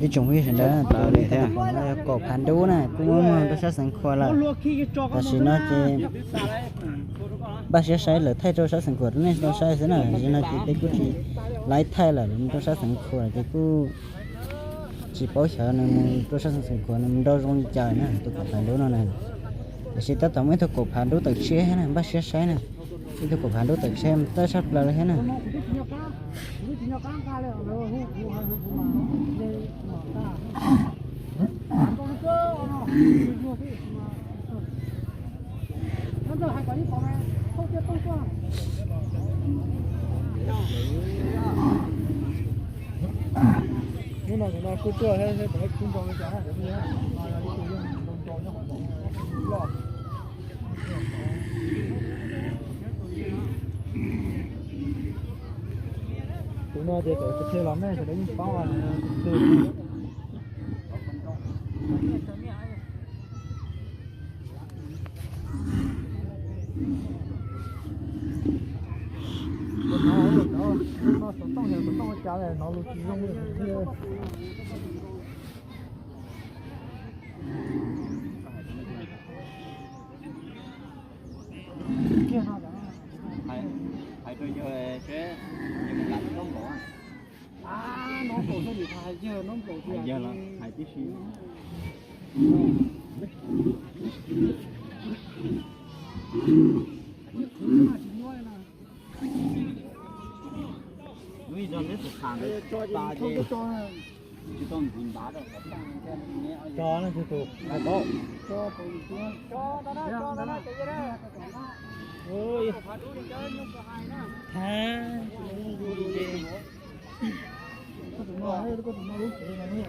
Ib tsoom phooj ywg sawv daws, tus li thiab no yog kaum phav dub na, kuj muaj rau sab Xeev Khuam lawm. Tam sim no ces npaj siab saib lawv thaij rau sab Xeev Khuam rau nej tau saib xwb na. Tam sim no ces peb kuj tsis laib thaij lawm, mus rau sab Xeev Khuam ces kuj tsis paub xyov nws mus rau sab Xeev Khuam nws mus nrau zoo li cas na, tus kaum phav dub no na. Tiam sis tab tom muaj ib tug kaum phav dub tawm tshiab thiab na, npaj siab saib na. Ib tug kaum phav dub tawm tshiab tawm sab plaws li thiab na. Hnub no kuv no kuj tuaj thiab, kuv nrau li cas na, kuv yog ib tug yeej nrau nrau nyob hauv loj. Tus no ces txawm qhia los nej sawv daws yeej paub. Xov tooj, xov tooj ua cas no lus tsis zoo li. Hais rau yawg seb yawg mus nqa ntaub nplaum. Ntaub nplaum xwb, hais yawg ntaub nplaum, hais yawg los hais tib si. Lub ib zog neb tus tham ntawd tas ces tsis tau ntxiv npav rau qhov tag. Tso no tus hais paub. Thaum